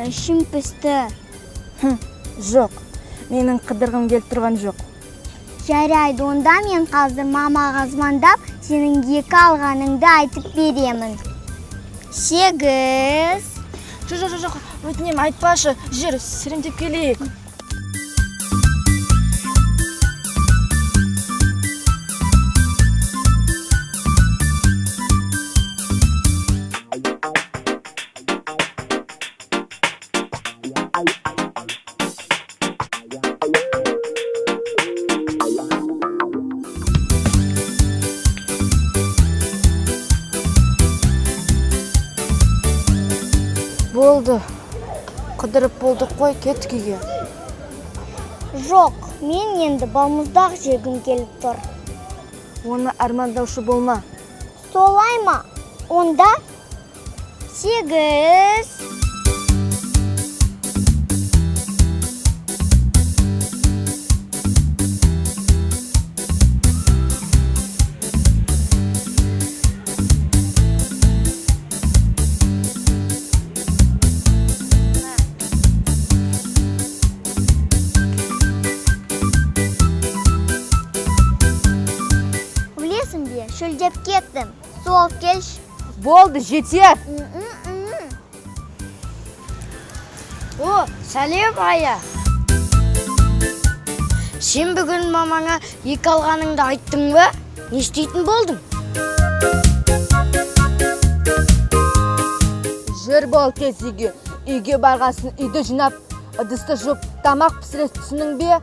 Ішім пісті. Жоқ, менің қыдырғым келіп тұрған жоқ. Жарайды, онда мен қазір мамаға звондап, сенің екі алғаныңды айтып беремін. 8. Жоқ, жоқ, жоқ, өтінемін, айтпашы. Жүр, серуендеп келейік. Болды. Қыдырып болдық қой, кеттік үйге. Жоқ, мен енді балмұздақ жегім келіп тұр. Оны армандаушы болма. Солай ма? Онда 8. Білесің бе, шөлдеп кеттім. Су алып келші. Болды, жетер. О, сәлем, Ая. Сен бүгін мамаңа екі алғаныңды айттың ба? Не істейтін болдың? Жүр бол тез үйге. Үйге барғасын үйді жинап, ыдысты жуып, тамақ пісіресің, түсіндің бе?